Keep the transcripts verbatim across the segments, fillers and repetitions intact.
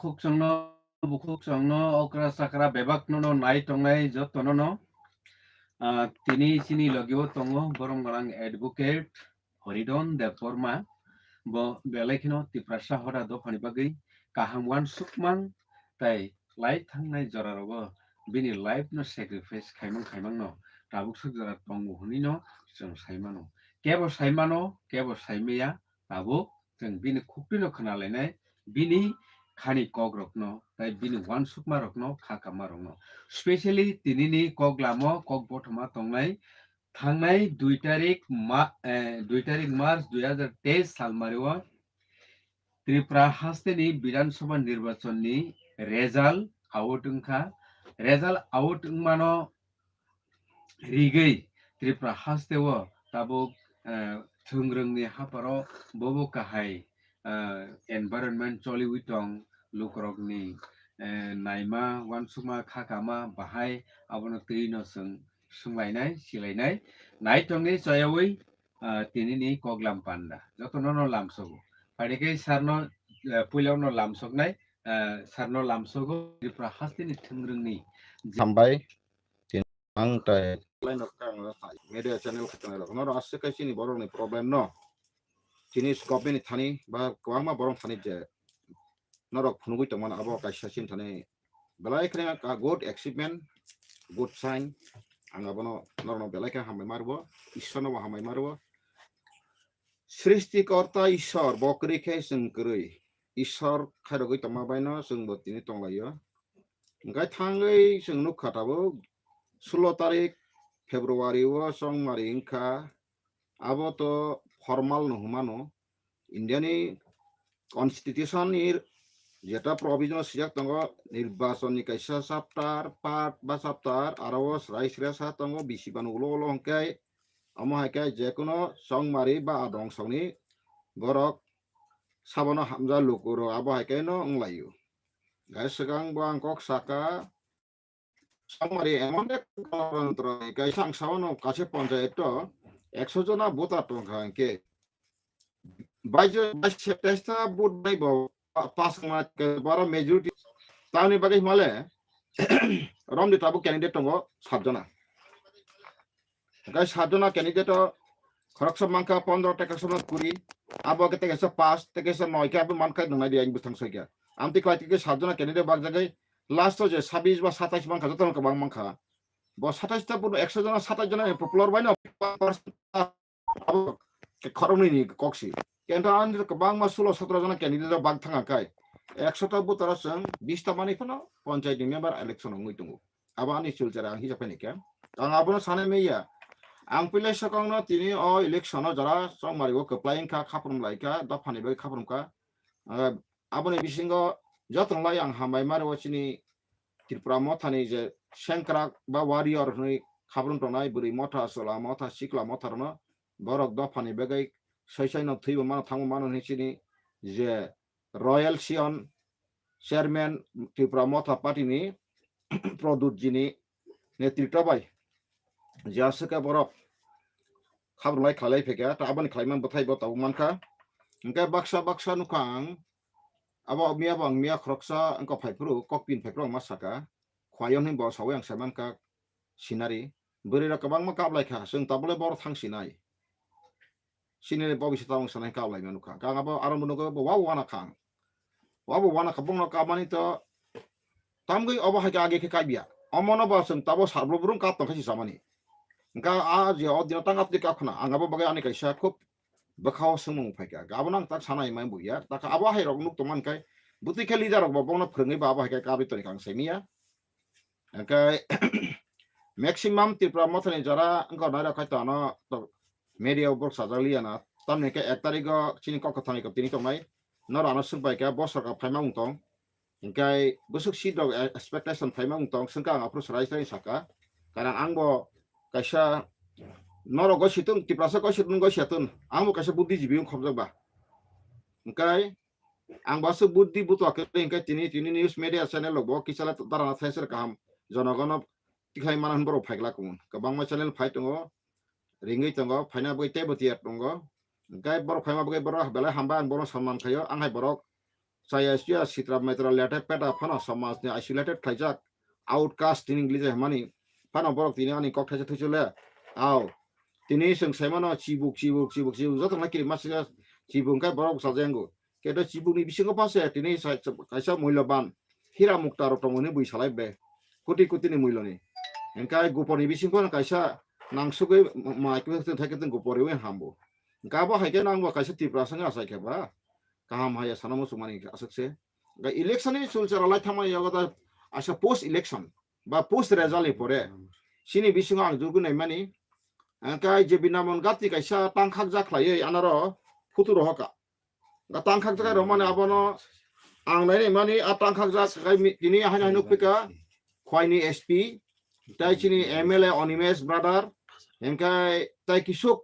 Khukchangno, bukhukchangno, okra chakra bebakno no nai tongnai jotono no, ah, tini chini logio tongo borom gwnang advocate Horidon Debbarma. Bo belai kheno Tiprasa hoda dophani bagwi kaham uansukmang tai lai thangnai jorarogo bini life no sacrifice khaimang khaimang no tabuk suk jora tongo hwnwi no chwng sai mano. Kebo sai mano, kebo sai maya, tabuk chwng bini khuktwino khna lainai, bini khani kokrokno, tai bini uansukmarokno, kha kamarokno. Specially tinini koklamo kok bothoma tongnai, thangnai dui tarik ma-, eh, dui tarik March dui hazar teis salmario Tripura hasteni Bidhan Sabha nirbachonni result out wngkha. Result out wngmano rigwi Tripura hasteo tabuk, eh, thwngrwngni hapharo bobo kahai, eh, environment choliwi tong, lukurokni, eh, naima, uansukma, kha kama bahai abono twino chwng swnglainai, silainai. Naitongni chayawi, ah, tinini koklam panda. Jotono no lamsogo. Phaidi khe sarno, eh, puila no lamsoknai, eh, sarno lamsogo Tripura hasteni thwngrwngni. Hambai. Tin ang tai. Media channel khatung rok. Noro aswk kai chini borok ni problem no. Chini government ni thani ba kwbangma borok thani je norok phunugwi tongmani abo kaisa chini thani belai kheno ka good achievement, good sign. Ang abono norokno belai khe hambai ma rwo, Ishwarno bo hambai ma rwo. Srishtikorta Ishwar bo kwrwi khe chwng kwrwi. Ishwar khairogwi tongma baino chwngbo tini tonglaio. Hwnkhe thangwi chwng nukha tabuk sulo tarik February o chongmari wngkha. Abo to formal no hwnmano. India ni constitution ni jeta provision o swijak tongo, nirbachon ni kaisa chapter, part ba chapter, aro o srai srai sa tongo, bisi bano ulo ulo hwnkhe, omo hai khe jekuno chongmari ba adong songni borok sabono hamjak lukurok abo hai khe no wnglaio. Gai swkang bo ang kok saka, Chongmari emon ek ganatantra ni kaisa ang sao no kaisa panchayat o ekso jona voter tongkha hwnkhe, bais, bais, teis ta vote bai bo pa-, pass wngma khe boro majority tamni bagwi hwnmale romni tabuk candidate tongo sat jona. Hwnkhe sat jona candidate o khoroksa mankha pondro, tei kaisa mankha kuri, abo khe tei kaisa pass, tei kaisa noi khe abo mankha nwngnai di ani bwthang soi khe. Amtwi khlai khe sat jona candidate bakjagwi last o je sabis ba satais mankha, jotono kwbang mankha. Bo satais ta bono ekso jona, satais jona ni popular bai no abo khe khoroknwi ni kok si. Kenta ani kwbangma sulo sotro jona candidate rok bak thanga kai. Ekso ta voter o chwng bis ta manwi phano panchayat ni member election wngwi tongo. Abo ani chulchara ang hijab khe ni khe. Ang abono sanai manya. Ang puila swkang no tini o election o jora chongmari o kwplai wngkha, khaprum lai kha, dopha ni bagwi khaprum kha. Ah, aboni bisingo jotono lai ang hambai ma rwo chini Tripura Motha ni je sengkrak ba warrior hwnwi khaprum tongnai bwrwi motha, chwla motha, sikla motha rwno borok dopha ni bagwi sai sai no thwibo mano, thangbo mano hwnwi chini je Royal Sion Chairman Tripura Motha Party ni Pradyut ji ni netritwa bai je aswk khe borok khabrulai khlailai phaikha, ta aboni khlaimani bwthai bo tabuk mankha. Hwnkhe baksa baksa nukha ang, abo miya bo ang miya khoroksa wngkha phaiphuru, kok pin phaiphuru ang ma saka, khwlai hwnwi bo saui ang sai mankha sinari, bwrwi rok kwbangma kaplaikha, chwng tabukle borok thang sinai. Sinini bo bisa tabuk sanai kaplaima nukha. Kang abo aro bo nukha bo wabo wana kha ang. Wabo wana kha bongno kapmani to tamgwi obo hai khe age khe kaibya. Omono bo chwng tabo sarblo brum kap tong khe si samani. Hwnkha a je o dino tang atwi kap khna ang abo bagwi ani kaisa khub bwkhao swngmung phaikha. Abo nang tak sanai mai buya. Tak abo hai rok nuk tongman kai bwtwi khe leader rok bo bongno phwrwngwi ba abo hai khe kabri toni kang saimiya. Hwnkhe maximum Tripura Mothani jora wngkha nairok khai to ano to media o borok sajak liya na. Tamni hwnkhe ek tarik o chini kok kwthangni kok tini tongnai. Noro ano swngpai khe bo sorkar phaima wng tong. Hwnkhe bwswk seat rok expectation phaima wng tong. Swngkha ang aphuru swrai swrai saka. Karon ang bo kaisa norok goi situng, Tiprasa goi situng, goi siatun. Ang bo kaisa buddhijibi wng khobjak ba. Hwnkhe ang bo aswk buddhi butua kwrwi hwnkhe tini, tini news media channel rok bo kisa le dara na thai sir kaham jonogono tikhlai mana hwn borok phaikla kumun. Kwbangma channel phai tongo, ringwi tongo, phaina bagwi teibo tiyar tongo. Hwnkhe borok phaima bagwi borok belai hambai ang bono sonman khaio, ang hai borok chaya suya sitra maitra lete peta phano samajni isolated khlaijak, outcast tini English hwnmani phano borok tini ani kok thaisa thuisu le. Au, tini chwng saimano chibuk, chibuk, chibuk, chibuk, joto na kiri masa chibuk khe borok sajengo. Keto chibukni bisingo pase tini sa-, kaisa mulyaban hira mukta rok tongo hwnwi bui salai be. Koti koti ni mulya ni. Hingkai gopor ni bisingo kaisa nangsugwi ma-, ma-, thai khe gopor riwi hambo. Hingka abo hai khe nangbo kaisa Tiprasa wngya sai khe ba. Kaham haya sana muchung mani aswk se. Hingka election ni sulchara lai thangma yago da asa post election ba post result ni pore. Chini bisingo ang jurgwi naimani. Hingka je Binamon Gati kaisa tangkhak jak khlaiwi anaro photo rohoka. Ga tangkhak jaga romani abono ang nai mani a tangkhak jak kai mi-, tini haino haino phika khwaini S P, tai chini M L A Animesh brother, hingkai tai kisuk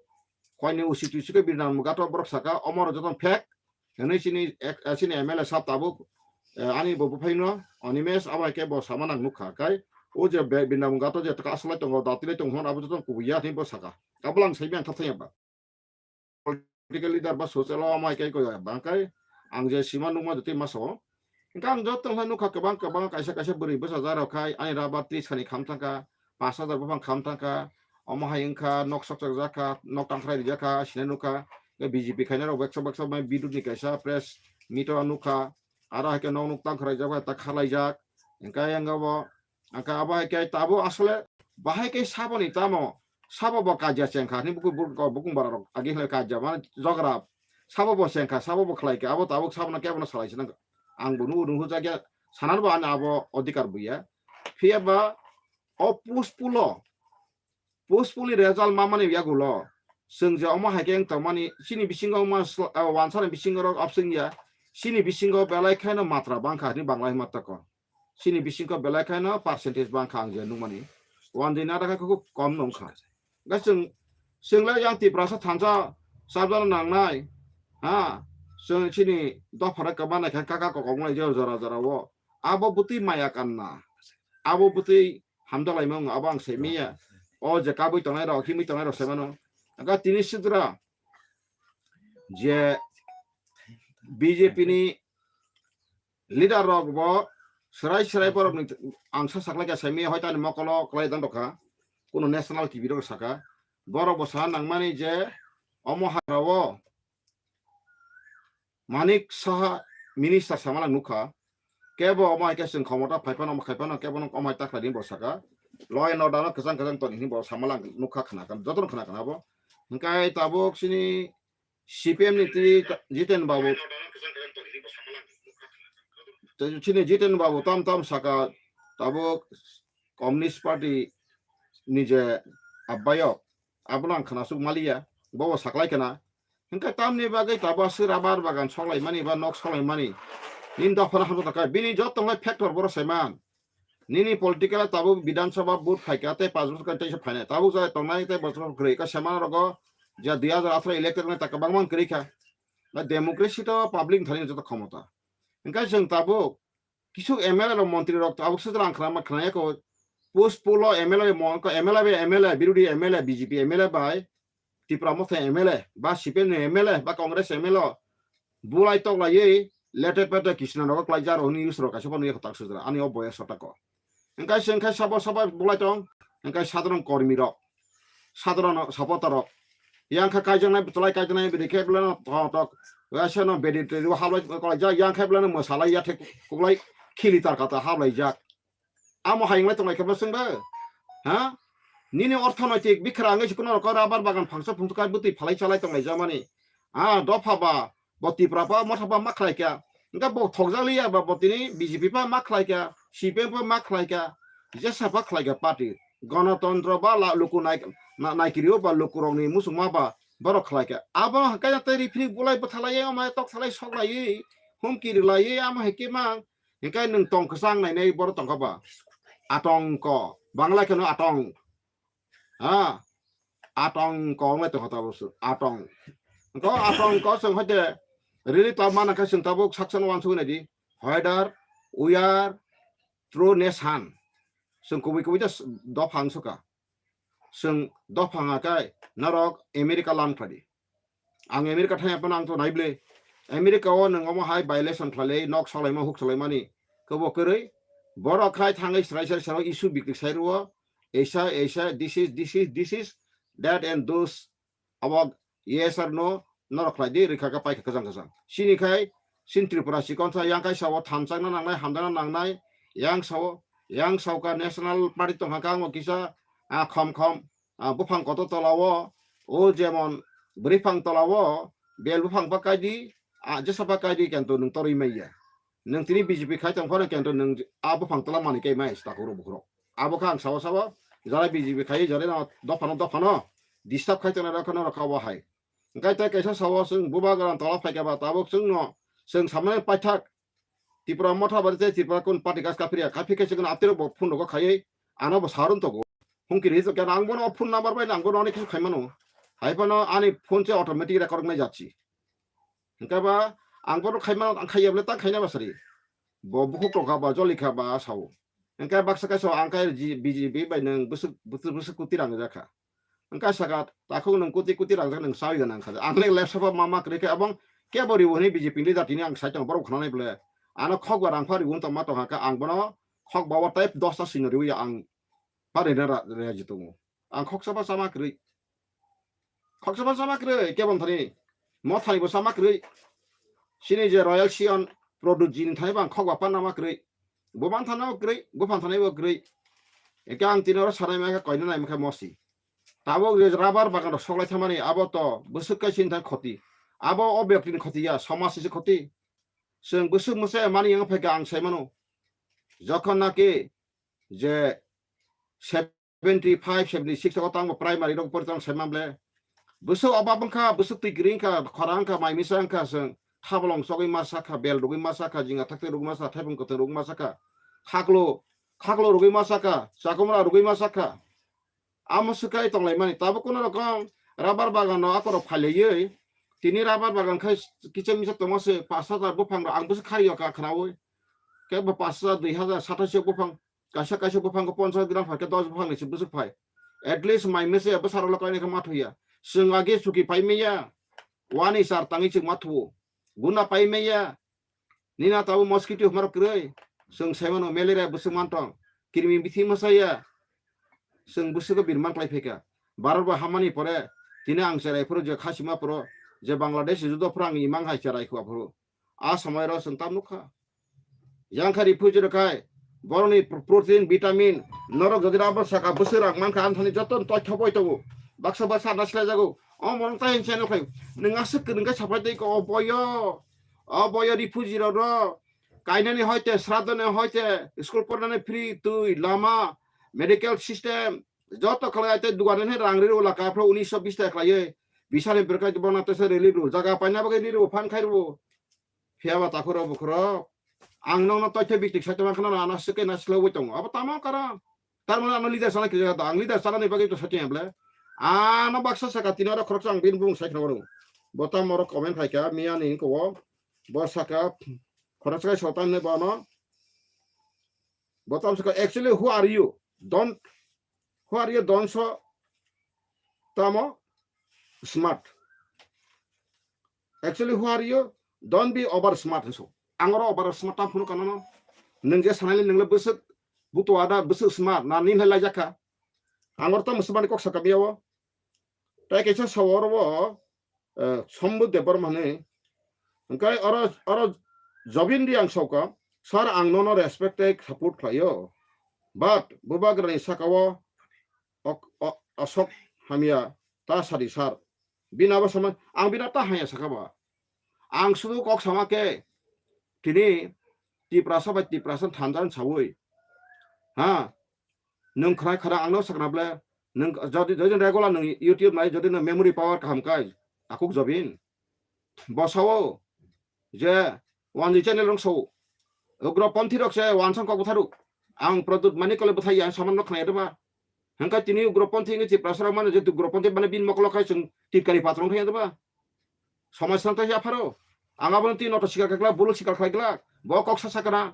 khwaini usi tusi ke Binamon Gato borok saka omoro joton fake, hwnwi chini ek-, eh, chini M L A sab tabuk, eh, ani bo buphaino Animesh abo hai khe bo sama nang nukha kai o je be-, Binamon Gato je taka asalai tongo, datilai tongo hwn abo joton kubuya hwnwi bo saka. Abo lang sai miyang thap thangya ba. Political leader ba social o amai kai koi bang kai ang je sima nukma jotoi masa o. Hingke ang joto wngkha nukha kwbang kwbang kaisa kaisa bwrwi bwsajak rok khai ani rubber tris khani kham thangkha, pash hajar buphang kham thangkha, omo hai wngkha nok sokchak jak kha, nok tangkhrai rijak kha, sina nukha. Hingke B J P khainai rok baksa baksa mai bidut ni kaisa press meet o nukha, aro hai khe nok nuk tangkhrai jak bai ta khalaijak. Hingke yang bo Angkha abo hai khe tabuk asole bahai khe saboni tamo sabo bo kajia chengkha hwnwi bukung, bukung, bukung bara rok agi hwnwi kajia mane jogra sabo bo chengkha sabo bo khlai kha abo tabuk sabono kebono salai sinang ang bo nugo nugo jakya sanani bo ani abo odhikar buya phiya ba o puspul o puspul ni result mamani yagulo chwng je omo hai khe wng tongmani chini bisingo wngma sla-, ah, wansani bisingo rok absing ya chini bisingo belai khaino matra bangkha hwnwi bangla hwnma toko. Chini bisingo belai khaino percentage bangkha ang je nukmani. One day nada khe khub kom nungkha. Ga chwng, chwng le yang Tiprasa thansa sabjana nangnai. Ha, chwng chini dophara kwma nai khe kaka kokong lai jora jora o. Abo bwtwi maya kanna. Abo bwtwi hamdalaimung abo ang sai miya. O je kabui tongnai rok, himui tongnai rok sai mano. Ga tini sidra je B J P ni leader rok bo serai serai borok ni ang sa saklai ka semi hoi tani mokolo kwlai dan rokha kuno national T V rok saka borok bo sa nangmani je omo hagrao Manik Saha minister samalang nukha kebo omo hai khe chwng khomota phai phano khai phano kebo no omo hai takhlai ni bo saka law and order no kwchang kwchang toni hini bo samalang nukha khna jotono khna khna bo hingkai tabuk chini C P M ni twi Jiten Babu. Tei chini Jiten Babu tam tam saka tabuk Communist Party ni je abbayok, abono ang khna suk maliya, bobo saklai khna. Hingke tamni bagwi tabuk aswk rabar bagan soklaimani ba nok soklaimani. Nini dophano hamjak kha, bini joto wngkha factor boro saiman. Nini political tabuk Bidhan Sabha vote phaikha tei panch bosor khe teisa phainai. Tabuk jai tongnai tei bosor kwrwi khe semana rogo je dui hajar atharo elected wngnai ta kwbangma kwrwi kha. Na democracy to public thani joto khomota. Hingkhe chwng tabuk kisuk M L A rok montri rok tabuk sujra ang khna khnaya ko post pool o M L A mo-, ko M L A bai M L A, birodhi M L A, B J P M L A bai Tipra Motha M L A, ba C P M ni M L A, ba Congress M L A, bulai tok laiwi, lete pete kisna nogo klai jaro hwnwi news rok kaisa phano yakho tak sujra, ani o boya sota ko. Hingkai se hingkai sabo sabo bulai tong, hingkai sadharon kormi rok, sadharon supporter rok, yang kha kaijaknai, tulai kaijaknai, bidi khe belano tok tok, waisa no bedi twi hablai kolai jak, yang khe belano mwsalai ya thek kuklai khili tar kata hablai jak. Amo hai wngwi tonglai khe bo chwng bo? Ha? Nini orthonoitik bikra wngwi se kuno rokor rabar bagan phangsa phungsa kai bwtwi phalai chalai tonglai jamani. Ah, dopha ba, bo Tipra ba, motha ba ma khlai kha. Hingkhe bo thokjak liya ba, bo tini B J P ba ma khlai kha, C P M ba ma khlai kha, jesa ba khlai kha party. Ganatantro ba la luku nai, na, naikirio ba lukurokni muchungma ba borok khlai kha. Abo hwnkhe tei rifri bulai bwthalai, omo tok salai soklai, humki rwlai, amo hai khe mang. Hingke nwng tong kwchang nainai borok tongkha ba? Atongko. Bangla kheno atong. Ha? Atongko wngwi tongkha tabuk se. Atong. Hingke atongko chwng hoite rili tamo nangkhe chwng tabuk saksa no uansugwi naidi. Whether we are true nation. Chwng kubui kubui ta s-, dophang suka. Chwng dophang akai norok America lang phadi. Ang America thangya phano ang to naible. America o nwng omo hai violation khlailai, nok salaima, huk salaimani. Kobo kwrwi, borok khai thangwi srai srai saro issue bikrik sai rwo, eisa, eisa, this is, this is, this is, that and those. Abo yes or no, norok khlai di, rikha kha paikha kwchang kwchang. Sini khai, sin Tripura chikon sa, yang khai sao thanchakna nangnai, hamjakna nangnai, yang sao, yang sao ka National Party tongkha kang bo kisa, ah, khom khom, ah, buphang kotor tola o, o jemon bwrwi phang tola o, bel buphang pa kaidi, ah, jesa pa kaidi kento nwng torwi maiya. Nwng tini B J P khai tong phano kento nwng a buphang tola mani kai mai takuro bukhuro. Abo kha ang sao sao, jara B J P khai, jara no dophano dophano disturb khai tongna rokha no rokha bo hai. Hingkai tei kaisa sao chwng bubagra tola phaikha ba tabuk chwngno chwng samani paithak Tipra motha bari tei Tipra kun party gas kaphirya, kaphi khe chwngno aptiro bo phone rogo khaiwi ano bo sarun togo. Hungki ri khe ang bono phone number bai nang bono onek kisu khaimano. Hai phano ani phone se automatic record nai jatsi. Hingka ba ang bono khaimano ang khaiya bole ta khaina ba sari. Bo bukhuk tongkha ba joli kha ba sao. Hingka baksa kaisa ang kai B J P bai nang bwswk bwswk kuti rang jakha. Hingka saka takhuk nwng kuti kuti rang jak nwng sawi gana hingkha. Ang le lepsa ba mama kwrwi khe abong kebo riwo hwnwi B J P leader tini ang sai tong borok khna nai bole. Ano khok ba rang pha riwo tong ma tong kha ang bono khok ba wa type dos ta sino riwi ang pa rena ra reaji tongo. Ang khoksa ba sama kwrwi. Khoksa ba sama kwrwi kebo thani. Mo thani bo sama kwrwi. Sini je Royal Sion produce jini thani bang khok ba panna ma kwrwi. Bo man thana kwrwi, bo phan thani bo kwrwi. Eke ang tini oro sanai ma khe koina nai ma khe mosi. Tabuk je rubber bagan rok soklai thamani abo to bwswk kaisa ni thani khoti. Abo o byakti ni khoti ya, somaj ni se khoti. Chwng bwswk mwsai mani yang phaikha ang sai mano. Jokhon naki je seventy five, seventy six o tangbo primary rok pori tong sai man ble. Bwswk obab wngkha, bwswk twi kwrwi wngkha, khora wngkha, mai misa wngkha, chwng thabolong chogwi ma sakha, bel rwgwi ma sakha, jinga thakte rwgwi ma sakha, thaipung kwthwng rwgwi ma sakha, khaklo, khaklo rwgwi ma sakha, chakomra rwgwi ma sakha. Amo swkai tonglaimani. Tabuk kuno rokom rubber bagan no akorok phailaiywi, tini rubber bagan khai kiching misa tongo se pash hajar buphang rok ang bwswk khario kha khnaui. Kebo pash hajar, dui hajar, sathaiso buphang, kaisa kaisa buphango ponchas gram phai khe dos buphang ni se bwswk phai. At least mai mese bwsarok le kainwi khe ma thuya. Chwng age chuki phai manya. Wani char tangwi chwng ma thuo. Guna pai manya. Nina tabuk mosquito hwnmarok kwrwi. Chwng sai mano malaria bwswk man tong. Kirmi bithi mwsaya. Chwng bwswk o birman klai phaikha. Bharat bai hamani pore. Tini ang cherai phuru je khasima phuru. Je Bangladesh judo phuru ang imang hai cherai khua phuru. A somoi ro chwng tam nukha. Yang kha refugee rok khai, borokni pr-, protein, vitamin, norok jodi rabo saka bwswk rang mankha, ang thani joto toitha boi tongo. Baksa baksa na slai jago. O morong tai channel khai, nwng aswk kwrwng khe sapai tei ko, o boyo, o boyo refugee rok ro, kainani hoite, sradoni hoite, school pornani free, twi, lama, medical system, joto khlai tei dugan ni rang ri rw laka phro unis so bis taka khlaiwi, bisani berkai bono tesa relief rw, jaga paina bagwi ri rw, phan khai rw. Phiya ba takhurok bukhurok, ang nokno toitha biktik sai tongma kheno ano swkhe na swlaiwi tongo. Abo tamo karon? Tar mane ano leader sana kisa ta, ang leader sana ni bagwi to sai tongya ble. Ano baksa saka tini oro khoroksa ang bini bumung sai kheno. Bo tamo oro comment phaikha, miya ni ko bo saka khoroksa kai sotan ne bono. Bo tamo saka, actually, who are you? Don't, who are you? Don't so tamo smart. Actually, who are you? Don't be over smart, hinso. Ang oro over smart tam phunu kanono. Nwng je sanai le nwng le bwswk butua da, bwswk smart na, nini lai jakha. Ang oro tamo smart ni kok sakha biya o. Tai kaisa sa oro bo, eh, Sambudh Debbarma hwnwi. Hwnkhe oro, oro Jobin Reang sokha, "Sir, ang nono respect tei support khlaio. But bubagrani saka o ok-, o-, aswk hamya ta sadi sir." Bini abo sama, ang bini ta hamya sakha ba. Ang sudu kok sama khe, tini Tiprasa bai Tiprasa thanjan sawi. Ha? Nwng khwnai khwna ang no sakna ble, nwng jodi, jodi regular nwng YouTube nai, jodi nwng memory power kaham kai, akuk Jobin. Bo sao, je wanjwi channel rok sao. Ugroponthi rok se wansang kok bwtharu. Ang Pradyut Manik le bwthai ya, saman no khwnai deba. Hwnkhe tini ugroponthi wngwi Tiprasa rok mano je ugroponthi mane bini mokolo khai chwng titkani patron khai deba. Somaj swnam tei apharo. Ang abono twi noto sikar khlai glak, buluk sikar khlai glak. Bo kok sa sakana.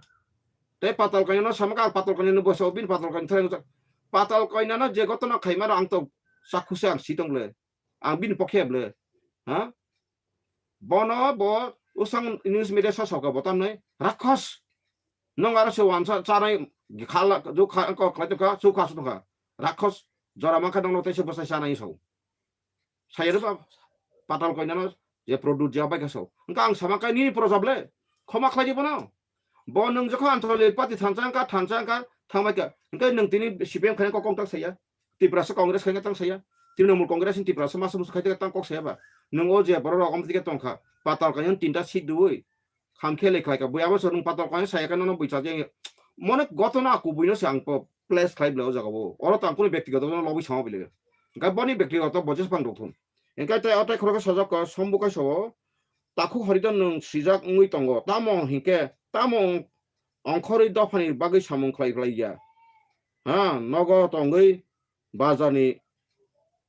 Tei patal kainano samaka, ang patal kainano bo sao, bini patal kainano thai. Patal kainano je gotona khaimano ang to chakhu se ang si tong le. Ang bini pokhe ble. Ha? Bono bo Usang news media sa soka botam nai. Rakhos. Nong aro se wansa chanai khala, jo kha, ko khlai tongkha, su kha su tongkha. Rakhos. Jora mankha nong teisa bwsai chanai so. Sayarwba patal koinano je produce ya bai kha so. Engka ang sama kai nini projab le. Khoma khlai di bono. Bo nung jokho anthole party thansa engka, thansa engka, thangbai kha. Engka nung tini C P M khaina kok kong tak saya. Tiprasa Congress khaina tang saya. Trinamool Congress ni Tiprasa masa musu khaite tang kok saya ba. Nung o je borok rok om tike tongkha. Patal kaino tinta seat dui. Kham khe le khlai kha. Bui abo so nung patal kaino saya kha nono bui chaje. Mone gotona kubui no se ang po place khlai bla o jaga bo. Oro tang kuni bektigoto no lobui sama bile. Ga boni bektigoto bojes pang rok thun. Engkai tai o tai khorok sajak ka sombu kai so. Takhuk horidan nwng sijak wngwi tongo, tamo hinkhe tamo ongkhorwi dophani bagwi samung khlai khlai ya. Ha, nogo tongwi bazarni,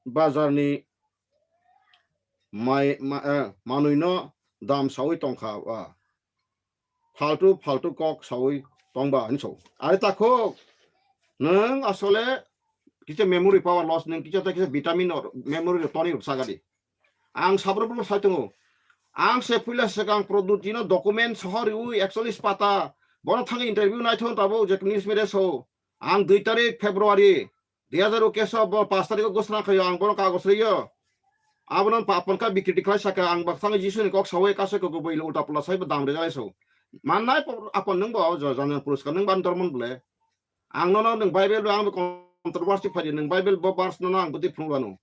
bazarni mai, ma, eh, manwino dam sawi tongkha, ah. Faltu, faltu kok sawi tongba hinso. Are takhuk, nwng asole kisa memory power loss, nwng kisa ta kisa vitamin or memory tonic rok sagadi. Ang sabro bro sai tongo. Ang se puila sekang Pradyut jino document sohor riwi ekchollis pata. Bono thangwi interview naithon tabo je news media so. Ang dui tarik February dui hajar ukeso bo pas tariko gosna khayo ang bono kagos riyo. Abono pa-, apon ka bikriti khlai saka ang baksa Jisu ni kok sawi kaso ko goboi ulta pula sai bo dam rejai so. Mannai po-, apon nung bo jo janan puruskar nung ban dormon bole. Ang nono nwng Bible bo ang bo controversy phai di, nwng Bible bo verse nono ang bwtwi phunukgwano.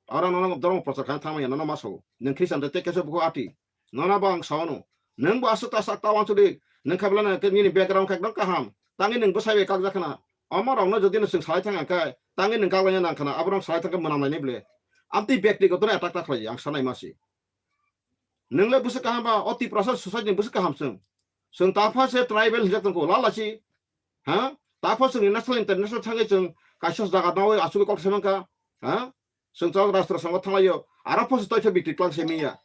Oro nono dhormo prochar khaina thangmanya nono ma sao. Nwng Christian de tei kesa buko ati. Nono bo ang sao no. Nwng bo aswk ta sak ta wansuk di. Nwng khe belai no nini background khe ekdom kaham. Tangwi nwng bwsai bai kakjak khna. Omo rokno jodi no chwng salai thang khe, tangwi nwng kaklaina nang khna, abo rok salai thang khe mwnam lainai ble. Amtwi bektigoto no attack ta khlai ang sanai ma si. Nwng le bwswk kaham ba, o Tiprasa society ni bwswk kaham chwng. Chwng ta pha se tribal hinjak tong kho, lala si. Ha? Ta pha chwng national international thangwi chwng kaisa jaga nawi asugwi kok se mankha. Ha? Chwng chwng rastro songbo thanglaio. Aro pho se toitha bikti klang se miya.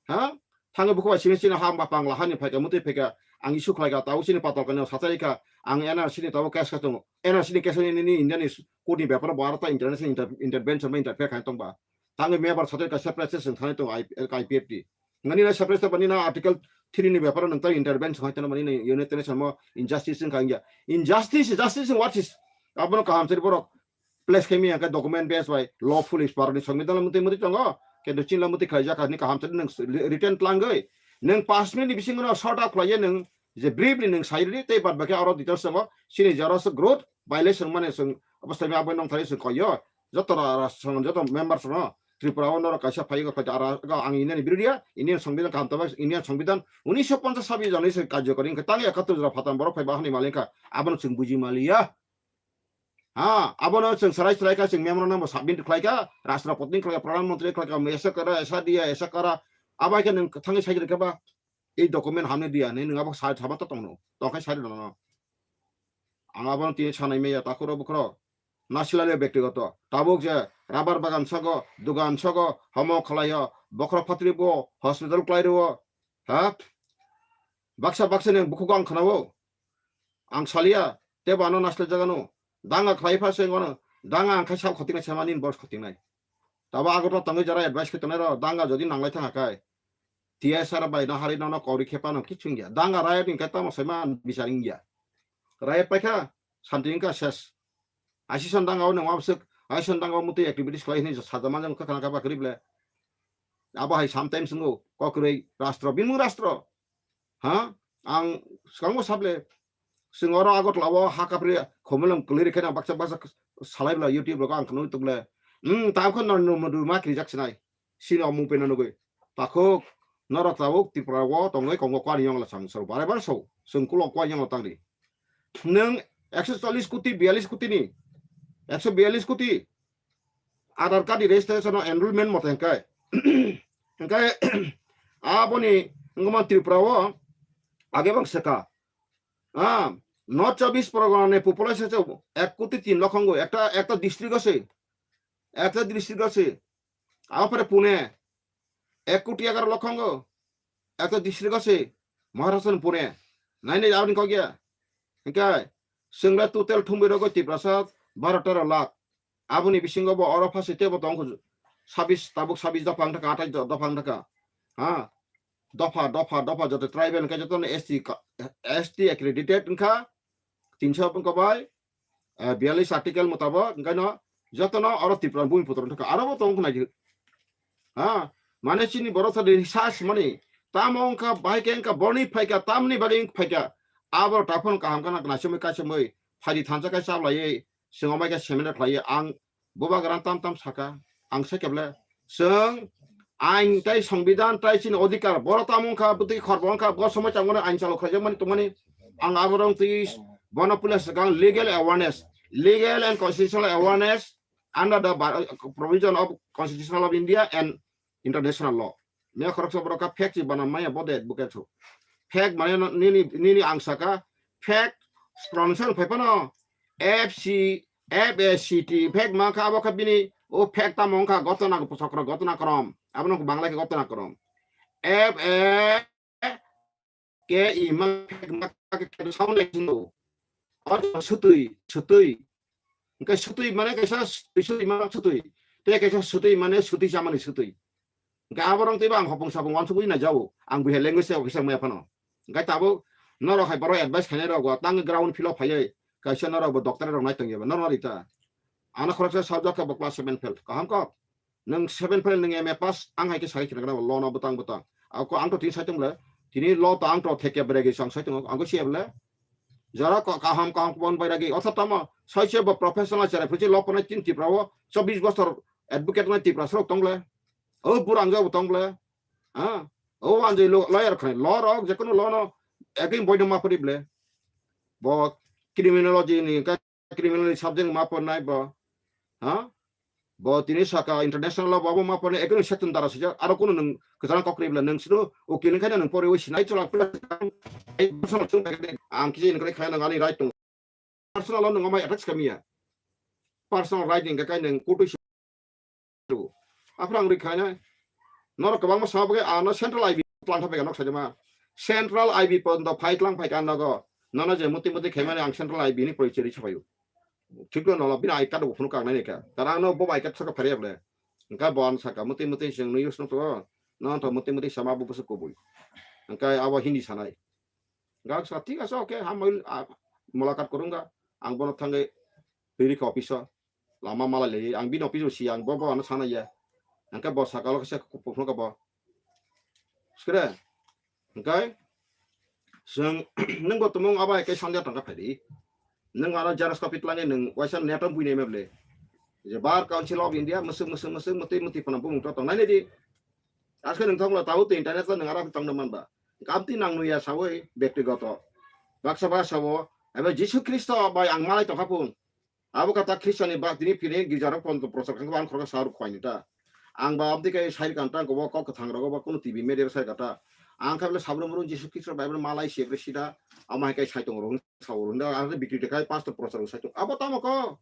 Ha? Thangwi bukhuk bai simi chini ha ba pangla hani phaika mutwi phaika. Ang issue khlaika, tau chini patal kano sachaika. Ang N R C ni tabo case ka tongo. N R C ni case ni, ni India ni court ni bepar bo aro ta international inter-, intervention ba interfere khai tongba. Tangwi member sachaika separate se chwng thani tongo I P F T. Ngani na separate bani na article three ni bepar nang ta intervention khai tongba ni na United Nations mo injustice wngkha wngya. Injustice, justice what is? Abono kaham seri borok place khe mi hwnkhe document base bai lawful is paroni songbidan lamutwi mutwi tongo, kintu chini lamutwi khlaijak ani kaham chali nwng written tlangwi nwng pash minute ni bisingo no short up khlaiya nwng je briefly nwng sai rwdi tei bad bakhe aro details tongo chini jora se growth violation mane chwng obostai abo nongthari chwng koiyo joto ra-, ra-, song joto member sono Tripura o norok kaisa phaigo khlai ara ang Indian birodia Indian songbidan kaham tabak Indian songbidan unisho ponchas sabi jani se karjokori wngkha tang ekattor jora phatam borok phaiba hani malingkha abono chwng buji maliya. Ha, abono chwng sarai sarai kha, chwng memorandum bo submit khlai kha, Rashtrapati khlai kha, Pradhan Mantri khlai kha, esa kara, esa diya, esa kara. Abo hai khe nwng thangwi sai kha ba, ei document hamni diya, hinwi nwng abo sai sama to tongno, tongkhai sai rwno. Ang abono tini sanai maya, takhuro bukhuro. Nasilale bektigoto. Tabuk je rubber bagan sago, dugan sago, homo khlaio, bokhro phatri bo, hospital khlai rwo. Ha? Baksa baksa ni bukhuk ang khnao. Ang salia, tebo ano naslai jagano. Danga khlai pha se ngono. Danga ang khai sal khotingnai sama nini boss khotingnai. Tabo Agartala tangwi jara advice khe tongnai ro, danga jodi nanglai thang kha khai. T S R bai no hari no no kori khe pano kichung ya. Danga riot ni khe tamo sai ma bicharing ya. Riot pai kha, santi wngkha ses. Asison danga o nang wabswk, asison danga o mutwi activities khlai hini sajama jang kha khana kha ba kwrwi ble. Abo hai sometimes wngo, kokrwi rastro, bini rastro. Ha? Ang swkango sable, chwng oro Agartala o ha kapri khomolong kwlwi rikhe na baksa baksa salai bla YouTube rogo ang khwnwi tuk le. Hmm, tam kho no, no, no, ma kirijak sinai. Sini omung peno nugwi. Takhuk, norok tabuk Tripura o tongwi kongo kwani yongla sang sor bare bare so. Chwng kulo kwani yongla tangri. Nwng ekso challis koti, biyallis koti ni, ekso biyallis koti Aadhaar card ni registration o enrollment mote hwnkhe, hwnkhe aboni wngma Tripura o age bang seka. Ah, North Chobbish Pargona ni population se ek koti tin lokhongo, ekta, ekta district o se, ekta district o se. Abo pore Pune, ek koti egaroh lokhongo, ekta district o se, Maharashtra ni Pune. Nai nai aboni kok ya. Hwnkhe chwng le total thumwi rogo Tiprasa baro tero lakh. Aboni bisingo bo oro phasi tebo tong kho sabis, tabuk sabis dopha wng thaka, athais do-, dopha wng thaka. Ha? dopha, dopha, dopha joto tribal hwnkhe jotono S T ka-, S T accredited wngkha, tinso wngkha bai, eh, biyalish article mutabok, wngkhaino jotono oro Tripura Bhumiputro wngkha, aro bo tong khna di. Ha, mane chini borok sa di sas mani, tamo wngkha, bahai khe wngkha, boni phaikha, tamni bagwi wngkha phaikha, abo taphon kaham khana, khna sumui kaisa mui, phaidi thansa kai chablaiwi, chwng amai khe seminar khlaiwi, ang bubagra tam tam saka, ang sai khe ble, chwng ain tai songbidan tai chini odhikar, boro tamo wngkha, bwtwi khorbo wngkha, bo somoi tangmani ain chalo khlaijak mani tongmani, ang aborok twi bono puila swkang legal awareness, legal and constitutional awareness under the Bar-, provision of Constitution of India and international law. Me khoroksa borok kha fact si banam maya bo de advocate so. Fact mane no nini, nini ang saka fact pronunciation phai phano F C, F A C T, fact ma kha abo kha bini o fact tamo wngkha ghotona chokro, ghotona krom. Abono Bangla khe ghotona krom. F A K E ma fact ma kha khe sound like no. Or sutui, sutui. Hingke sutui mane kaisa sutui, sutui mane sutui. Tei kaisa sutui mane sutui chamani sutui. Hingke aborok teibo ang hopong sapong wansugwi naijao. Ang buiha language se officer maya phano. Hingke tabuk norok hai borok advice khainai rok bo tang ground field o phaiwi kaisa norok bo doctor rok nai tongya ba norok rita. Ano khoroksa subject khe bo class seven fail. Kaham kok. Nwng seven fail nwng M A pass ang hai khe sai khna gana loan o bwtang bwtang. Ako ang to tini sai tong le. Tini lo to ang to theke bregi sang sai tong ang ko siya bole. Jara ko kaham kaham kubon bairagi. Otha tamo sai se bo professional chara phuchi lo ponai tin Tripura o chobbish bosor advocate nai Tripura sorok tong le. O burang jabo tong le. Ha. O anjai lo lawyer khai lo rok je kono lo no. Again boy no ma pori ble. Bo criminology ni ka criminal subject ma pornai bo. Ha? Bo tini saka international law bo ma pornai ekono section dara sijak aro kono nwng kwchang kok ribla nwng sino ukil wngkhaino nwng poriwi sinai chwla ang kisi nwng khlai khaina nwng ani right tongo. Personal law nwng amai attach kamiya. Personal right ni hwnkhe nwng kutui Aphuru ang rikha nai. Norok kwbangma sama bagwi ano central I B tlang tha phaikha nok sajama. Central I B pondo phai tlang phaikha nogo. Nono je muti muti khaimani ang central I B ni porichori sapayu. Thikno nolo bini I card bo phunuk kang nai kha. Tara ano bo I card saka phariya ble. Engka bo ano saka muti muti sing nui usno to. Nono to muti muti sama bo busu kubui. Engka abo Hindi sanai. Gak sa thik ase, okay, hamoi, ah, mulakat kurunga. Ang bono thangai riri kha office o. Lama mala le, ang bini office o si, ang bo, bo ano sana ya. Ang khe bo sakalo khe se kuphno ka bo. Skre. Engkai. Seng, nung bo tumung aba ke sanja tangka phadi. Nung ano jeros copy tlange nung waisa neto bui ne meble. Je Bar Council of India, mesuk, mesuk, mesuk, mati, mati phana bumung to tongnai ne di. Aske nung thongla tau te internet la nung ara tongna manba. Kamti nang nuya sawi bektigoto. Baksa baksa bo, ebe Jisu Kristo bai ang malai tongkha pun. Abo kata Khristianni ba tini phini girjarok pon prochar kangkha ang khoroksa rok khwai ni ta. Ang ba abdi kai sai kanta ko bo kok kwthang rogo ba kuno T V media sai kata. Ang kha bele sabrum rum Jisu Khristo bai malai se bre sida ama hai kai sai tong ro sa ro nda ang bikri de kai pastor prochar sai tong. Abo tamo ko.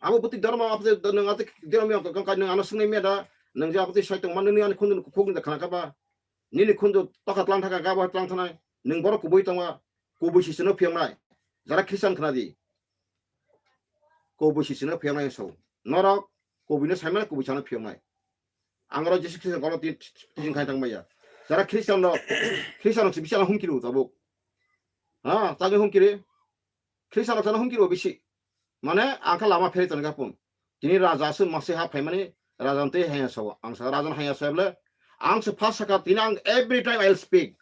Abo buti dharma abdi nang ati dharma ko kai nang ano sungai meda nang ja abdi sai tong man ni ani khundu khuk ni khana ka ba. Nini khundu tokha tlang thaka ka ba tlang thanai. Nang borok kubui tongma. Kubui sisino phiyongnai. Jara Khristian khna di. Kubui sisino phiyongnai so. Norok kubui no saimano kubui sano phiyongnai. Ang oro Jisu Khristo golo tin tin khai tang maya. Jara Khristian no Khristian no bisa humkiri tabuk. Ha, tagi humkiri. Khristian no humkiri bisi. Mane ang kha lama pheri tong kha pun. Tini raja se masi ha phaimani raja tei haya so. Ang sa raja haya so ble. Ang se phas saka tini ang every time I'll speak.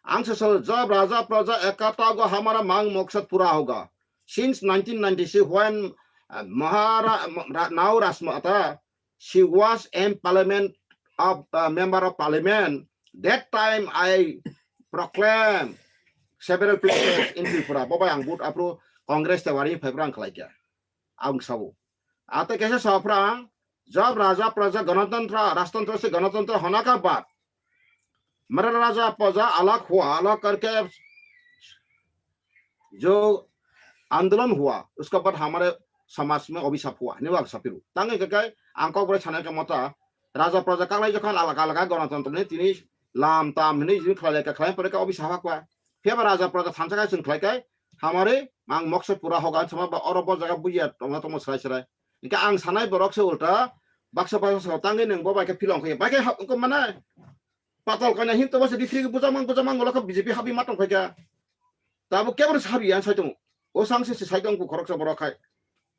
Ang se so jab raja praja ekata go hamara mang maksad pura hoga. Since nineteen ninety-six when uh, Mahara Ra- Nau Rajmata she was in parliament of uh, member of parliament. That time I proclaim several places in Tripura. Bobai ang vote apro Congress te wari phai brang khlai kya. Ang sao. Ate kaisa sao phrang, jab raja praja ganatantra, rajtantra se ganatantra hona ka baad. Mera raja praja alag hua, alag karke jo andolan hua, uska baad hamare samaj mein abhishap hua. Ni wag sapiru. Tangai kakai, ang kok bore sana ka mata, raja praja kalai jokhan alag alag ganatantra ni tini lam tam hini jini khlai ka khlai pore ka abhishap hua. Phiyaba raja praja thansa kai sing khlai kai, hamare ang mokse pura hogan sama ba oro bo jaga buya tongna tongma srai srai. Hingke ang sanai borok se ulta baksa baksa sa tangwi nang bo bai khe philong khe bai khe hap ko mana. Patal kaina hin to basa di three buja mang, buja mang, wala kha B J P habi matong khaika. Tabo kebor sabi yang saitung. O sang se saitung ku khorok sa borok khai.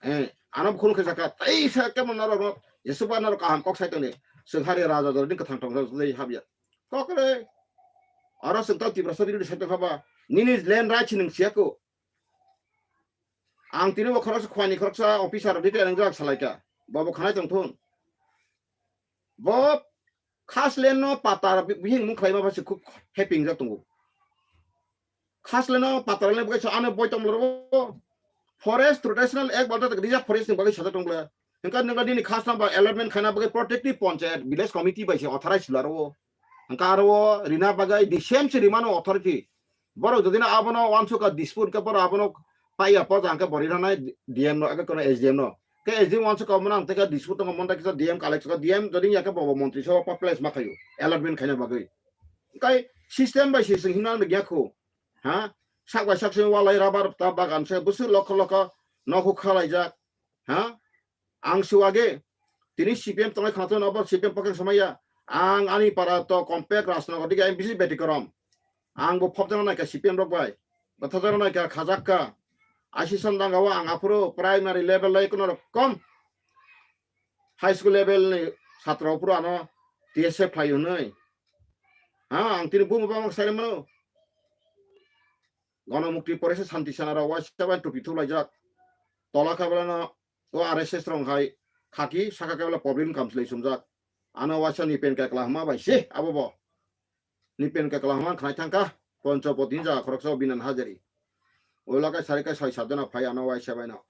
Eh, ano khun khe saka. Ei sa kemon naro no. Jesu ba naro kaham kok saitung ni. Seng hari raja jor din kathang tong jor dei habya. Kok re. Aro seng tau Tiprasa biri saitung haba. Nini land right sining siako. Ang tini bo khoroksa khwani khoroksa officer rok dite ang jak salaika. Bo bo khanai tong thun. Bo khas land no patar bi-, bihing mung khlai ma basi khub happy jak tongo. Khas land no patar land bai sa ano boi tong lo. Forest traditional ek balta tak reserve forest ni bagwi sajak tong bla. Hingka ningka nini khas namba allotment khaina bagwi protective panchayat village committee bai se authorize laro. Hingka aro rina bagwi the same se rimano authority. Borok jodi na abono uansuk ka dispute ka borok abono paiya po jang ka bori ranai D M no aka kono S D M no. Ke S D M uansuk ka mona ang teka dispute tong monta kisa D M collect ka D M jodi ya ka bobo montri so pa place ma khayu allotment khaina bagwi. Kai system bai se sing himna ya kho. Ha? Sak bai sak se walai rubber ta bagan se busu lokho lokho nokho khalaijak. Ha? Ang siwage, tini C P M tongnai khwnathon abo C P M pokhek samaya. Ang ani para to compact Rajnagar dige M P C beti korom. Ang bo phobjana naikha C P M rok bai. Bathajana naikha khajakka. Asison dangao ang aphuru primary level lai kuno rokom high school level ni satra aphuru ano T S F khlai hwnwi. Ha, ang tini bumo bamang sai mano. Gono mukti poresa santi sana rok waisa bai tupi thulaijak. Tola kha belano o R S S rong hai khaki saka kebla problem kam slei sumjak. Ano waisa ni pen kakla hama bai se abo bo. Ni pen kakla hama khnai thangka. Ponchopoti ni jaga khoroksa Binan Hajari. Ola kai sari kai soi sat jana phai ano waisa bai no.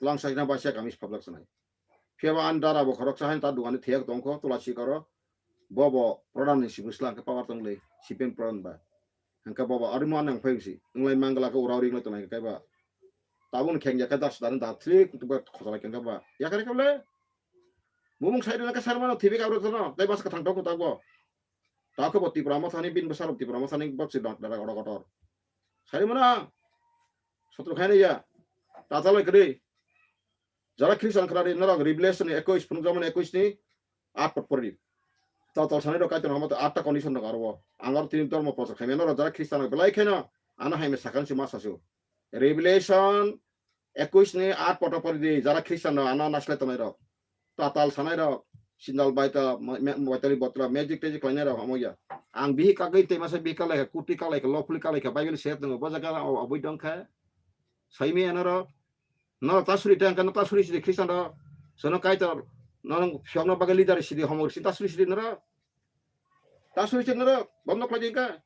Tlang sakna waisa kamis phablak sanai. Phiya ba ani dara bo khoroksa hain ta dugani thek tongkho tula sikaro. Bobo pradhan ni sibisla hwnkhe power tong le, C P M pradhan ba. Hwnkhe bobo arimo ano ang phai si. Wnglai mangla khe urao ri wnglai tongnai khe ba. Tabuk ni kheng ya khe das dan da thlik ba khosala khe ba. Ya kare khe le. Mumung sai rwna khe sai mano thibik abro tono. Dai bas ka thang tok ta bo. Ta khe bo Tipra Mothani bin bwsarok Tipra Mothani bok si dara kotor kotor. Sai mano. Sotro khaina ya. Ta ta lai kre. Jara Christian khlari norok Revelation ni ekwis phunukjakmani ekwis ni aat pot pori. Tatal sanai rok kaitor hamo to atta condition rok aro. Ang aro tini dormo prochar khaimya norok jara Christian rok belai kheno ano haimya sakhan se ma sasu. Revelation ekwis ni aat pot pori di jara Christian rok ano naslai tongnai rok. Tatal sanai rok sindal baita ma-, ma-, baitali botra magic tejik khlainai rok hamo ya. Ang bihi kagwi tei masa bihi kalai kha, kuti kalai kha, lopuli kalai kha, Bible se tongo, bo jaga o abui dong kha. Saimi anaro. No ta suri tang kan ta suri sidi Christian ro. Sono kaitor. No phiokno bagwi leader sidi homor si ta suri sidi noro. Ta suri sidi noro. Bondo khlai dingka.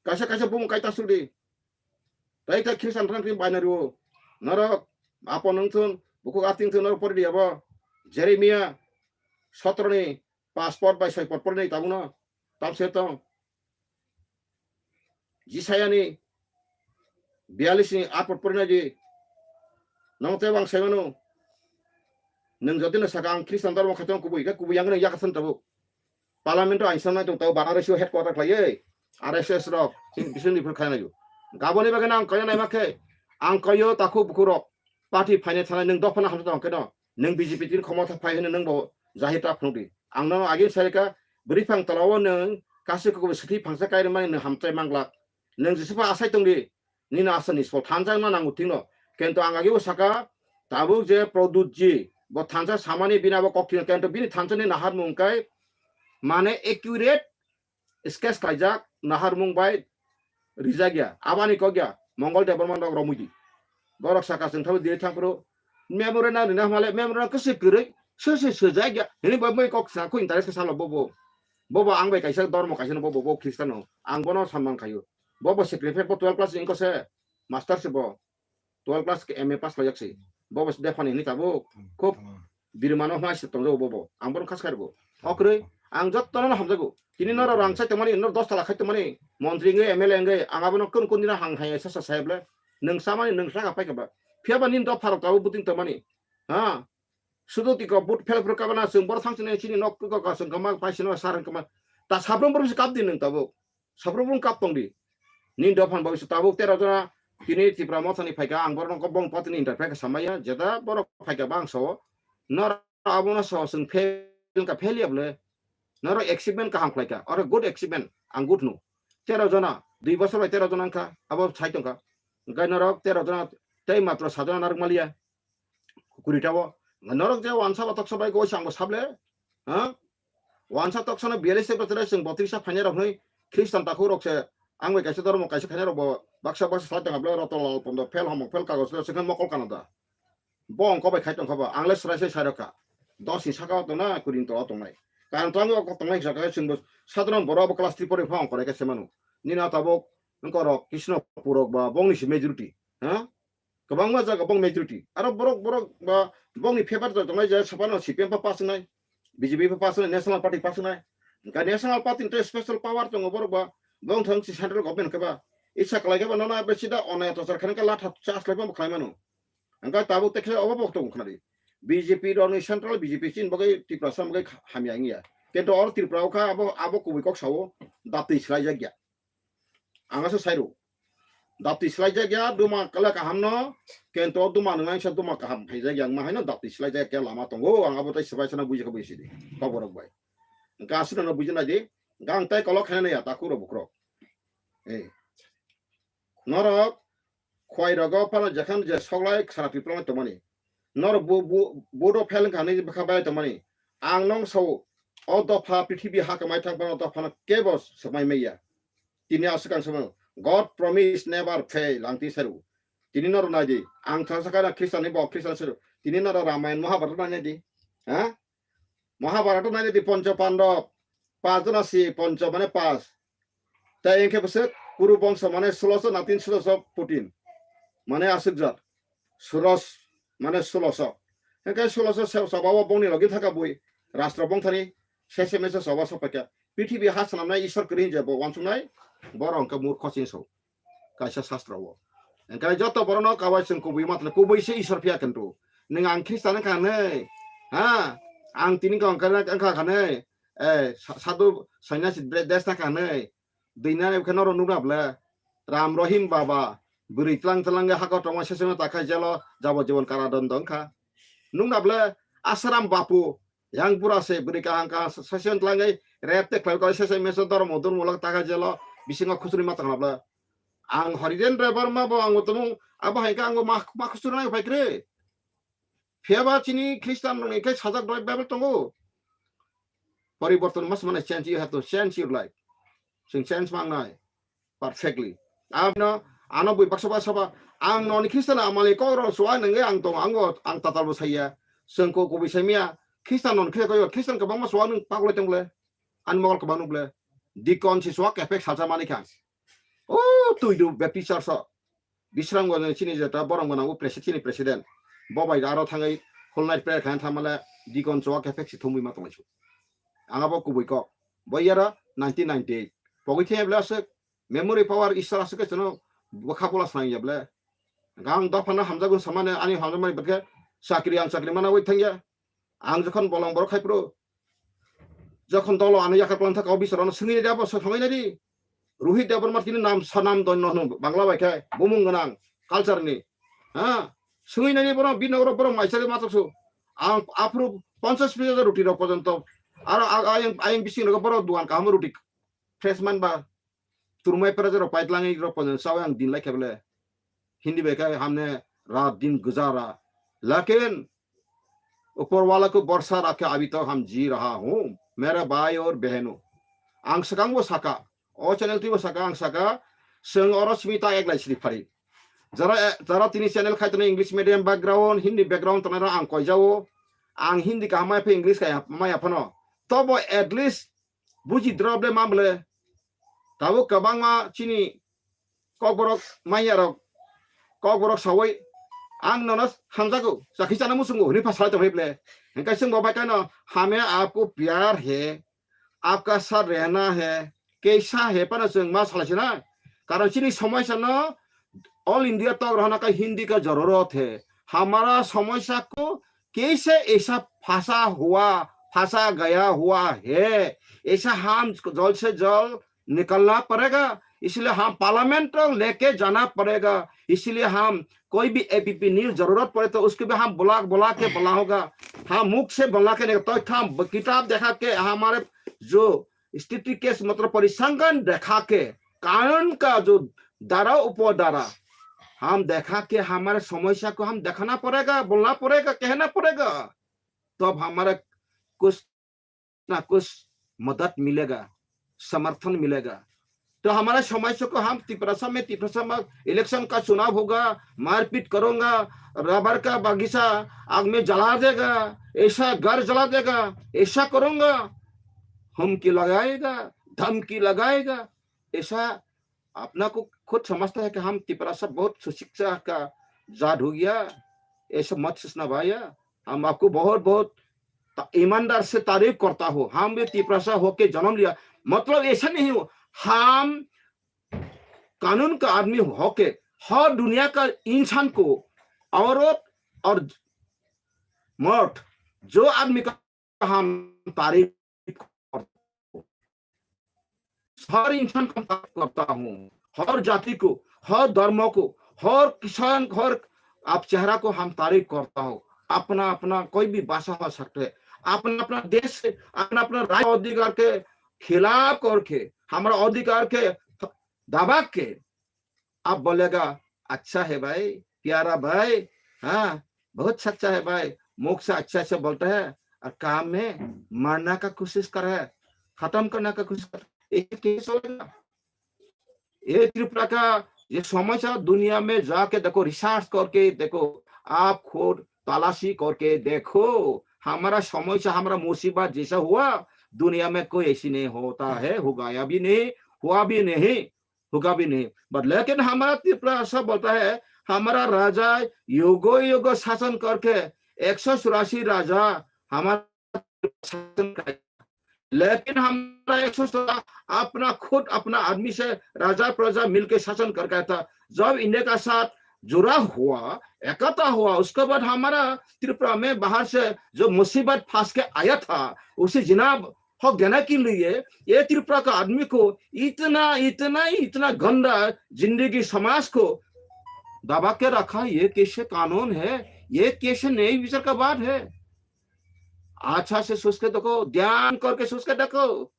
Kaisa kaisa bung kai ta suri. Tai ta Christian rang kri baina rio. Noro apo nungthun buku ating thun noro pori diabo. Jeremia sotro ni pas pot bai soi pot pori nai tabung no. Tam se tong. Jisayani biyalis ni aat pot pori nai di. Nong tei bang sai mano. Nung jodi no saka ang Christian dormo khaitong kubui, khe kubui yang nung yakasan tabuk. Parliament o ang sanai tong tabuk, Banarasi o headquarter khlaiwi, R S S rok, chini bising ni phuru khlainai. Gaboni bagwi ang koyo naima khe, ang koyo takhuk bukhuk rok, party phainai thanai nung dophano hamjak tong khe no, nung B J P tin khomotha phai hwnwi nung bo jahir ta phunuk di. Ang no agin sai kha, bwrwi phang tola o nung kasu kubu swtwi phangsa kairwmani nung hamchai manglak. Nung jisipha asai tong di, nini asa ni sbo thansa wngna nango thwino. Kento ang agi bo saka, tabuk je Pradyut ji, bo thansa samani bini abo kok thwino, kento bini thansa ni naharmung kai, mane accurate sketch khlaijak, naharmung bai rijak ya, abani kok ya, Mongol Debbarma rok romwi di. Borok saka chwng thangwi direct thang phuru, memorandum rina hwnmale, memorandum kwswi kwrwi, swi swi swijak ya, hini bai mui kok sa, kho interest khe salo bobo. Bobo ang bai kaisa dormo kaisa no bobo, bo Christian no. Ang bono samang khayo. Bo bo sacrifice, bo twelve class ni wngkha se, master se bo. Twelve class ke M A pass khlaijak se. Bo bo se dephani hwnwi tabuk. Khub birmano hwnwi se tongjak bo bo. Ang bono khas kharbo. Okrwi, ang jottono hamjago. Tini noro rang chai tongmani, noro dos tala khai tongmani, montri wngwi, M L A wngwi, ang abono kun kun dina hang hai sa sa sai ble. Nwng samani, nwng saka pai kha ba. Phiya ba nini dopha rok tabuk buting tongmani. Ha? Sudu tiko but phel phuru kabana chwng boro thang chini chini nok ko ka chwng kama pai sino sar kama. Ta sabrung boro se kap di nwng tabuk. Sabrung boro kap tong di. Nini dophan bai se tabuk tero jona tini Tipra Mothani phaika ang boro nokho bong patini interpret khe samaya jeta boro phaika bang so. Nor abono so chwng phe wngkha, fail ya bole. Norok achievement kaham khlaikha, oro good achievement, ang good no. Tero jona, dui bosor bai tero jona wngkha, abo sai tongkha. Hingke norok tero jona tei matro sajona narwk maliya. Kurita o. Norok je wansa ba toksa bai goi sangbo sable, ha? Wansa toksa no B L S F rok chwng botwisa phainai rok hwnwi Khristan takhuk rok se ang bai kaisa dhormo kaisa khainai rok bo baksa baksa sai tongkha bole Rotonlal Pondo fail, Homok fail, kagoj fail, se khe mokol kana da. Bo ongko bai khai tongkha ba, ang le srai sai sai rokha. Dos ni saka o tongna, kuri ni tola tongnai. Karon to ang o tongnai jaka chwng bo sadharon borok abo class three pore pha ongko rai khe se manu. Nini tabuk ongko rok Krishnapur rok ba bongni se majority. Ha? Kwbangma jaga bong majority. Aro borok, borok ba bongni favour to tongnai je saphano C P M pa pass wngnai, B J P pa pass wngnai, National Party pass wngnai. Hingke National Party ni special power tongo borok ba bong thang si central government khe ba. Isa kalai khe ba nono abe sida onaya tochar khe latha charge lai bo khlai mano. Hingke tabuk tekhe obo bo tong khnari. B J P rokni central B J P chini bagwi Tiprasa bagwi hamya wngya. Kintu oro Tripura o kha abo, abo kubui kok sao daptwi swlaijak ya. Ang asa sairo. Daptwi swlaijak ya, duma kala kaham no, kintu duma nwngnai sa duma kaham phaijak ya, ang ma haino daptwi swlaijak ya lama tongo, ang abo tai swbai sana buji kha buji sidi. Kok borok bai. Hingke aswk no buji nai di, gang tai kolok khaina ya, takhuk rok bukrok. Eh. Norok, khwai rogo phano jekham je soklai sara Tripura tongmani. Nor bu, bu, budo pheleng kani bwkha bai tongmani. Ang nong sao, o dopha prithibi ha kamai thang phano dophano kebo swmai maya. Tini aswk ang swmai, God promise never fail, ang tini saru. Tini nor nai di, ang thang sakha na Khristan ni bo Khristan saru. Tini nor Ramayan Mahabharata nai di. Ha? Mahabharata nai di Poncho Pandab, pas jona si Poncho mane pas. Tai engkhe bwswk Kuru bongso mane sulosho natin sulosho putin. Mane aswk jat. Suros mane sulosho. Engkhe sulosho se-, soba o bongni logi thaka bui. Rastro bongthani sese mese soba sopaikha. Prithibi ha swnamnai Ishwar kwrwi hinjak bo wansuknai. Borok engkhe murkho chini so. Kaisa sastro o. Engkhe joto borokno kabai chwng kubui matla kubui se Ishwar phiya kintu. Nwng ang Khristan wngkha hwnwi. Ha? Ang tini khe wngkha, wngkha hwnwi. Eh, sa-, sadhu sanyasi dre-, dress ta kha hwnwi. Dwina nai khe norok nukna bwle. Ram Rahim Baba. Bwrwi tlang tlang khe hakor tongma sesema ta kha jelo jabo jibon kara don don kha. Nukna bwle Asaram Bapu. Yang bura se bwrwi kaham kaham sa-, session tlang khe rep te khlai khe session meso dormo dormo lak ta kha jelo bisingo khusuni ma tong bwle. Ang Hariren Debbarma bo ang tongmung abo hai khe ang bo ma, ma khusuni nai phai kre. Phiya ba chini Khristan rok ni khe sajak doi Bible tongo. Poriborton mas mane change, you have to change your life. Chwng change mang nai perfectly. Ano, ano bui baksa baksa ba, ang noni Khristan amani kok rok suai nangwi ang tongo, ang bo, ang tatal bo saya. Chwng ko kubui saimya, Khristan non khe koyo, Khristan kwbangma suai nung paglai tong le. Ani mokol kwbang nuk le. Deacon si suak kepek salsa mani kha. O, twi du Baptist church o. Bisram gwnang chini jeta borom gwnang o presi-, chini president. Bo bai aro thangwi whole night prayer khaina thamale deacon chowak khe phek si thumwi ma tonglaisuk. Ang abo kubui kok. Bo yara nineteen ninety-eight. Pogwi thengya bwle aswk memory power Iswar aswk khe chwngno bwkha bola swnam ya bwle. Ang dophano hamjakgo samani ani hamjakmani bwkhe chakri ang chakri manawi thangya. Ang jokhon bolong borok khai phuru, jokhon dolo ano yakar plan thaka o bisor ano swngwi nai di abo swngwi nai di. Rohit Debbarma tini nam sanam don no hwnwi Bangla bai khe bumung gwnang culture ni. Ha? Swngwi nai di borok bini oro borok maisari ma toksu. Ang aphuru ponchash pisa roti rok porjonto. Aro a-, ayang, ayang bising rok borok duan kaham roti fresh man ba. Turmai pera jero paitlangwi rok ponjon sawi ang din lai khe bele. Hindi bai khe hamne raat din guzara. Lakin upor wala ko barsa rakhe abhi tak hum ji raha hu mere bhai aur behno. Ang swkang bo saka. O channel twi bo saka, ang saka. Swng oro simi ta ek lai sri phari. Jara, jara tini channel khai tongna English medium background, Hindi background tongnai rok ang koi jao. Ang Hindi kaham mai phe English kaham mai aphano. Tobo at least buji drop le ma bole. Tabuk kwbangma chini kokborok manya rok, kokborok sawi ang nono hamjago, chakhi chana muchungo hwnwi pha salai tongwi bole. Hingke chwng bo bai kano hamya aapko pyar hai, aapka saath rehna hai, kaisa hai phano chwng ma salai sina. Karon chini somosya no all India tok rohna ka Hindi ka zarurat hai. Hamara somosya ko कैसे ऐसा फंसा हुआ, फंसा गया हुआ है, ऐसा हम जल्द से जल्द निकलना पड़ेगा, इसलिए हम पार्लियामेंट तक लेके जाना पड़ेगा। इसलिए हम कोई भी एबीपी न्यूज़ जरूरत पड़े तो उसको भी हम बुला बुला के बुला होगा। हम मुख से बुला के नहीं, तो हम किताब दिखा के हमारे जो स्थिति के, मतलब परिसंगन दिखा के, कानून का जो धारा उपधारा हम दिखा के हमारे समस्या को हम दिखाना पड़ेगा, बोलना पड़ेगा, कहना पड़ेगा। तब हमारा कुछ ना कुछ मदद मिलेगा, समर्थन मिलेगा। तो हमारा समस्या को हम तिपरासा में, तिपरासा में इलेक्शन का चुनाव होगा, मारपीट करूंगा, रबर का बगीचा आग में जला देगा, ऐसा घर जला देगा, ऐसा करूंगा, हुमकी लगाएगा, धमकी लगाएगा, ऐसा अपना को खुद समझता है कि हम तिपरासा बहुत सुशिक्षा का जात हो गया, ऐसा मत सोचना भैया। हम आपको बहुत बहुत ता-, ईमानदार से तारीफ करता हूँ। हम भी तिपरासा होके जन्म लिया, मतलब ऐसा नहीं हो, हम कानून का आदमी होके हर दुनिया का इंसान को, औरत और मर्द, जो आदमी का हम तारीफ करता हूँ, हर इंसान को तारीफ करता हूँ, हर जाति को, हर धर्म को, हर किसान, हर आप चेहरा को हम तारीफ करता हूँ। अपना अपना कोई भी भाषा हो सकते हैं, अपना अपना देश से, अपना अपना राज्य अधिकार के खिलाफ करके, हमारा अधिकार के दबा के आप बोलेगा, "अच्छा है भाई, प्यारा भाई, हाँ, बहुत सच्चा है भाई, मुख से अच्छा अच्छा बोलता है और काम में मारना का कोशिश कर है, खत्म करने का कोशिश कर, ये कैसे होगा?" ये त्रिपुरा का ये समस्या दुनिया में जाके देखो, रिसर्च करके देखो, आप खुद तलाशी करके देखो। हमारा समस्या, हमारा मुसीबत जैसा हुआ, दुनिया में कोई ऐसी नहीं होता है, होगाया भी नहीं, हुआ भी नहीं, होगा भी नहीं। बट लेकिन हमारा त्रिपुरा ऐसा बोलता है, हमारा राजा युगो युगो शासन करके एक सौ चौरासी राजा हमारा शासन कर, लेकिन हमारा एक सौ सोलह अपना खुद अपना आदमी से राजा प्रजा मिलके शासन कर गया था। जब इंडिया का साथ जुड़ा हुआ, एकता हुआ, उसके बाद हमारा त्रिपुरा में बाहर से जो मुसीबत फंस के आया था, उसे जिनाब हक देने के लिए ये त्रिपुरा का आदमी को इतना, इतना, इतना गंदा जिंदगी समाज को दबा के रखा, ये कैसे कानून है? ये कैसे न्याय विचार का बात है? अच्छा से सोच के देखो, ध्यान करके सोच के देखो।